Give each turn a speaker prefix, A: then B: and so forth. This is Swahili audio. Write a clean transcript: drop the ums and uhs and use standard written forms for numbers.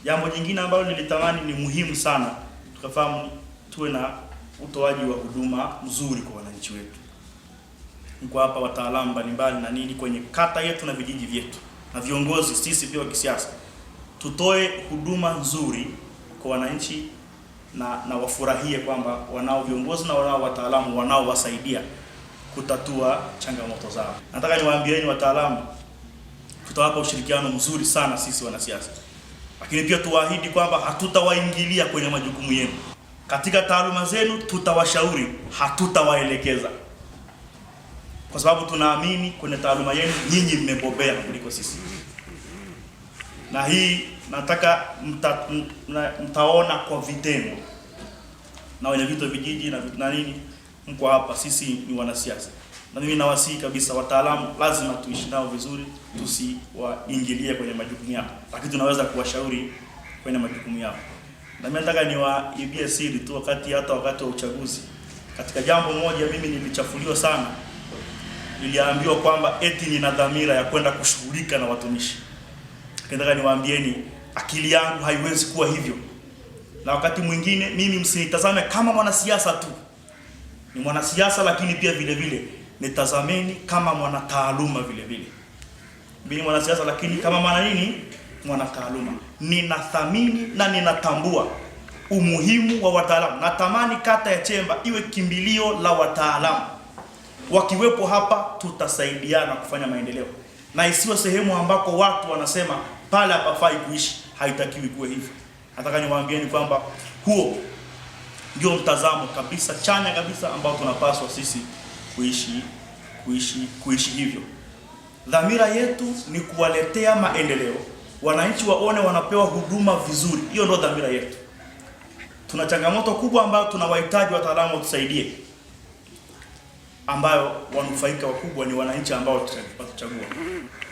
A: Jambo jingine ambalo nilitamani ni muhimu sana tukafahamu, tuwe na utoaji wa huduma mzuri kwa wananchi wetu. Mko hapa wataalamu mbalimbali na nini kwenye kata yetu na vijiji vyetu na viongozi sisi pia wa kisiasa, tutoe huduma nzuri kwa wananchi na wafurahie kwamba wanao viongozi na wanao wataalamu wanaowasaidia kutatua changamoto zao. Nataka niwaambieni wataalamu, tutawapa ushirikiano mzuri sana sisi wanasiasa, lakini pia tuwaahidi kwamba hatutawaingilia kwenye majukumu yenu. Katika taaluma zenu tutawashauri, hatutawaelekeza, kwa sababu tunaamini kwenye taaluma yenu nyinyi mmebobea kuliko sisi, na hii nataka mtaona kwa vitendo na wenye vito vijiji na nini, mko hapa, sisi ni wanasiasa, na mimi nawasihi kabisa, wataalamu lazima tuishi nao vizuri, tusiwaingilie kwenye majukumu yao, lakini tunaweza kuwashauri kwenye majukumu yao. Na mimi nataka niwaibie siri tu, wakati hata wakati wa uchaguzi, katika jambo moja mimi nilichafuliwa sana, niliambiwa kwamba eti nina dhamira ya kwenda kushughulika na watumishi. Nataka niwaambieni, akili yangu haiwezi kuwa hivyo, na wakati mwingine mimi msinitazame kama mwanasiasa tu, ni mwanasiasa lakini pia vile vile nitazameni kama mwanataaluma vile vile. Mimi ni mwanasiasa lakini kama mwana nini? Mwanataaluma. Ninathamini na ninatambua umuhimu wa wataalamu. Natamani kata ya Chemba iwe kimbilio la wataalamu. Wakiwepo hapa tutasaidiana kufanya maendeleo, na isiwe sehemu ambako watu wanasema pale hapafai kuishi. Haitakiwi kuwe hivyo. Nataka niwaambieni kwamba huo ndio mtazamo kabisa chanya kabisa ambao tunapaswa sisi kuishi hivyo. Dhamira yetu ni kuwaletea maendeleo, wananchi waone wanapewa huduma vizuri. Hiyo ndio dhamira yetu. Tuna changamoto kubwa ambayo tunawahitaji wataalamu watusaidie, ambayo wanufaika wakubwa ni wananchi ambao watuchagua.